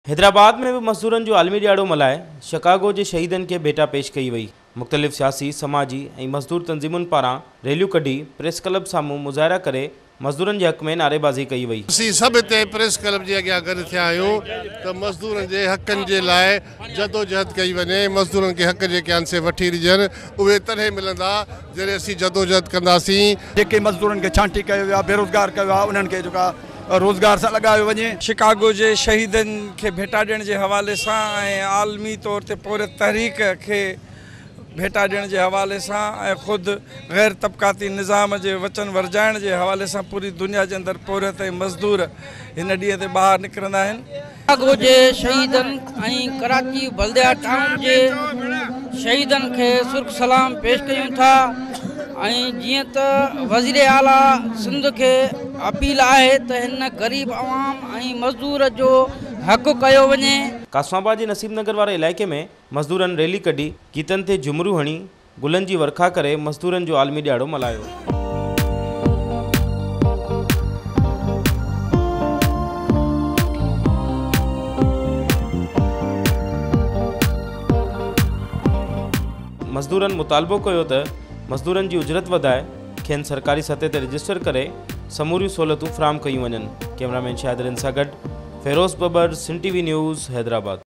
حيدرآباد ۾ به مزدورن جو عالمي ڏهاڙو ملهائي شڪاگو جي شهيدن کي ڀيٽا پيش ڪئي وئي. مختلف سياسي، سماجي ۽ مزدور تنظيمن پاران ريليون ڪڍي پريس ڪلب سامهون مظاهرا ڪري مزدورن جي حق ۾ نعريبازي ڪئي وئي. اسين سڀ هتي پريس ڪلب جي اڳيان گڏ ٿيا آهيون ته مزدورن جي حقن جي لاء جدوجهد ڪئي وڃي، مزدورن کي حق جيڪي آهن سي وٺي ڏجن، اهي تڏهن ملندا جڏهن اسين جدوجهد ڪنداسين. جيڪي مزدورن کي ڇانٽي ڪيو ويو آهي، بيروزگار ڪيو ويو آهي، انهن کي جيڪو آهي روزگار سان لڳايو وڃي. شڪاگو جي شهيدن کي ڀيٽا ڏيڻ جي حوالي سان ۽ عالمي طور تي پورهيت تحريڪ کي ڀيٽا ڏيڻ جي حوالي سان ۽ خود غير طبقاتي نظام جي وچن ورجائڻ جي حوالي سان پوري دنيا جي اندر پورهيت ۽ مزدور هن ڏينهن تي ٻاهر نڪرندا آهن. شڪاگو جي شهيدن ۽ ڪراچي بلديا ٽائون جي شهيدن کي سرخ سلام پيش ڪيون ٿا ۽ جيئن ته وزير اعليٰ سنڌ کي اپيل آهي ته هن غريب عوام ۽ مزدور جو حق ڪيو وڃي. قاسم آباد جي نصيب نگر واري علائقي ۾ مزدورن ريلي ڪڍي گيتن تي جهمريون هڻي گلن جي ورکا ڪري مزدورن جو عالمي ڏهاڙو ملهايو. مزدورن مطالبو ڪيو ته مزدورن جي اجرت وڌائي کين سرڪاري سطح تي رجسٽر ڪري سموريون سهولتون فراهم ڪيون وڃن. ڪئميرا مين شاهد رند سان گڏ Feroz Babbar, Sindh T V news, Hyderabad.